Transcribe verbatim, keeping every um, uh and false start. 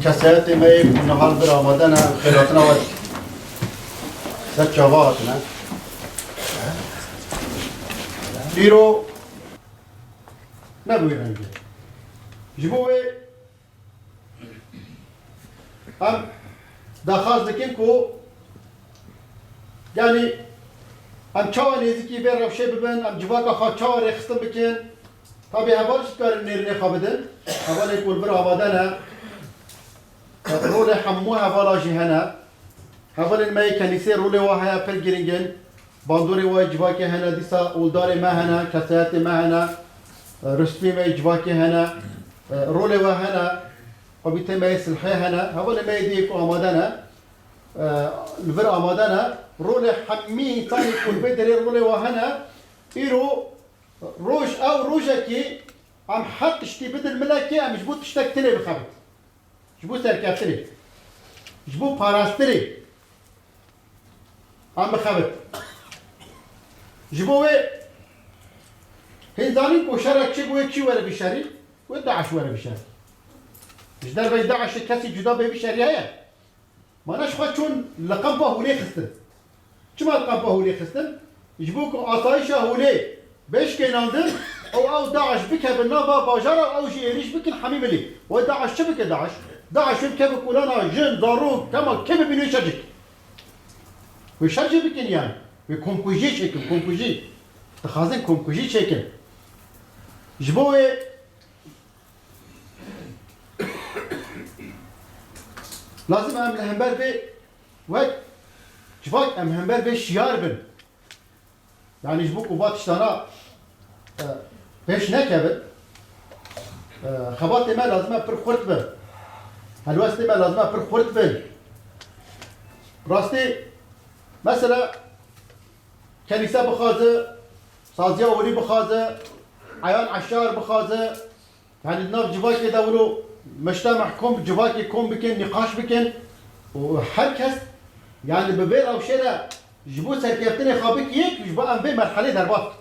Kesayetê me yê ku niha li vir amade ne, em xêlatina we dikin. Ser çava hatine. Îro ne bi wî rengî. Ji bo wê em daxwaz dikin ku, yanî, em çawa nêzîkî vê rewşê bibin, em civaka xwe çawa rêxistin bikin. Tabî heval jî dikarin nêrînê xwe bidin. Hevalên ku li vir amade ne. Rolê hemû hevala jî hene. Hevalên me yê kenîsê rolê wa heye pir giring in. Bandorê wa yê civakê hene, dîsa oldarê me hene, kesayetê me hene, e, ristmê me yê civakê hene, e, rolê we hene, xwebîtê me yê silhê hene. Hevalê me yê dî yê ku amade ne, e, li vir amade ne. Rolê hemî însanê ku li vê derê rolê wa hene, îro roj ew rojekî em her tiştî bidin milekê, em ji bo tiştek tinê bixebit. Ji bo serkeftinê, ji bo parastinê em bixebit. Ji bo wê hîn zanîn ku şerek çi bûye, kî were vî şerî? Wê DAIŞ were vî şerî. Ji derveyî DAIŞê kesî cuda bê vî şerî heye? Mana ji xwe çûn li kampa Hûlê xistin. Çima li kampa Hûlê xistin? Ji bo ku asayişa Hûlê bêşkênandin û ew DAIŞ bikevin nava bajara, ew jî êrîş bikin hemî milî. Wê DAIŞ çi bike DAIŞ? DAIŞ wê bikeve kolana jin, zarok, kema kê bibîne wê şer çêkin. Wê şer jê bikin yani. Wê komkujî çêkin, komkujî. Dixwazin komkujî çêkin. Ji bo wê lazim em li hember vê wek civak em hember vê şiyar bin. Yani ji bo ku va tiştana, e, pêş nekevin, e, xebatê me lazim e pir xurt bin. Helwestê me lazim e pir xurt bin. Rastî, mesela, kenîse bixwaze, saziya olî bixwaze, eyan eşar bixwaze, yani di nav civakê de wilo mectema kom, civakê kom bikin, nîqaş bikin û her kes, yani bi vê rewşê de ji bo serkeftinê xwe bikî yek, ji bo em vê merhelê derbas bikin.